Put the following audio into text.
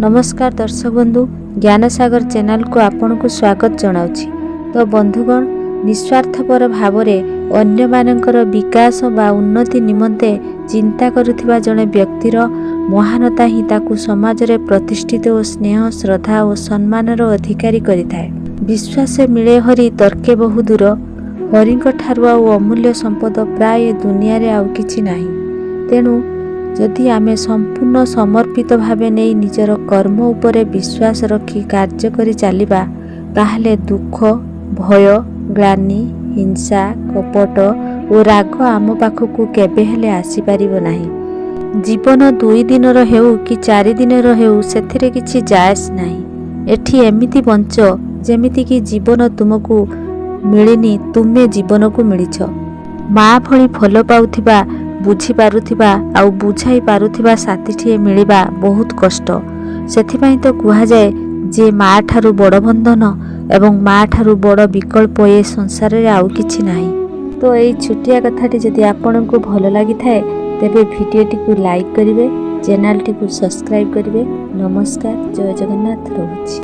ନମସ୍କାର ଦର୍ଶକ ବନ୍ଧୁ, ଜ୍ଞାନସାଗର ଚ୍ୟାନେଲକୁ ଆପଣଙ୍କୁ ସ୍ୱାଗତ ଜଣାଉଛି। ତ ବନ୍ଧୁଗଣ, ନିସ୍ୱାର୍ଥପର ଭାବରେ ଅନ୍ୟମାନଙ୍କର ବିକାଶ ବା ଉନ୍ନତି ନିମନ୍ତେ ଚିନ୍ତା କରୁଥିବା ଜଣେ ବ୍ୟକ୍ତିର ମହାନତା ହିଁ ତାକୁ ସମାଜରେ ପ୍ରତିଷ୍ଠିତ ଓ ସ୍ନେହ, ଶ୍ରଦ୍ଧା ଓ ସମ୍ମାନର ଅଧିକାରୀ କରିଥାଏ। ବିଶ୍ୱାସେ ମିଳେ ହରି, ତର୍କେ ବହୁ ଦୂର। ହରିଙ୍କ ଠାରୁ ଆଉ ଅମୂଲ୍ୟ ସମ୍ପଦ ପ୍ରାୟ ଏ ଦୁନିଆରେ ଆଉ କିଛି ନାହିଁ। ତେଣୁ ଯଦି ଆମେ ସମ୍ପୂର୍ଣ୍ଣ ସମର୍ପିତ ଭାବେ ନେଇ ନିଜର କର୍ମ ଉପରେ ବିଶ୍ୱାସ ରଖି କାର୍ଯ୍ୟ କରି ଚାଲିବା, ତାହେଲେ ଦୁଃଖ, ଭୟ, ଗ୍ଳାନି, ହିଂସା, କପଟ ଓ ରାଗ ଆମ ପାଖକୁ କେବେ ହେଲେ ଆସିପାରିବ ନାହିଁ। ଜୀବନ 2 ଦିନର ହେଉ କି 4 ଦିନର ହେଉ, ସେଥିରେ କିଛି ଯାଏସ ନାହିଁ। ଏଠି ଏମିତି ବଞ୍ଚ, ଯେମିତିକି ଜୀବନ ତୁମକୁ ମିଳିନି, ତୁମେ ଜୀବନକୁ ମିଳିଛ। ମା ଭଳି ଭଲ ପାଉଥିବା, ବୁଝିପାରୁଥିବା ଆଉ ବୁଝାଇ ପାରୁଥିବା ସାଥୀଟିଏ ମିଳିବା ବହୁତ କଷ୍ଟ। ସେଥିପାଇଁ ତ କୁହାଯାଏ ଯେ ମା ଠାରୁ ବଡ଼ ବନ୍ଧନ ଏବଂ ମା ଠାରୁ ବଡ଼ ବିକଳ୍ପ ଏ ସଂସାରରେ ଆଉ କିଛି ନାହିଁ। ତ ଏଇ ଛୋଟିଆ କଥାଟି ଯଦି ଆପଣଙ୍କୁ ଭଲ ଲାଗିଥାଏ, ତେବେ ଭିଡ଼ିଓଟିକୁ ଲାଇକ୍ କରିବେ, ଚ୍ୟାନେଲଟିକୁ ସବସ୍କ୍ରାଇବ୍ କରିବେ। ନମସ୍କାର, ଜୟ ଜଗନ୍ନାଥ, ରହୁଛି।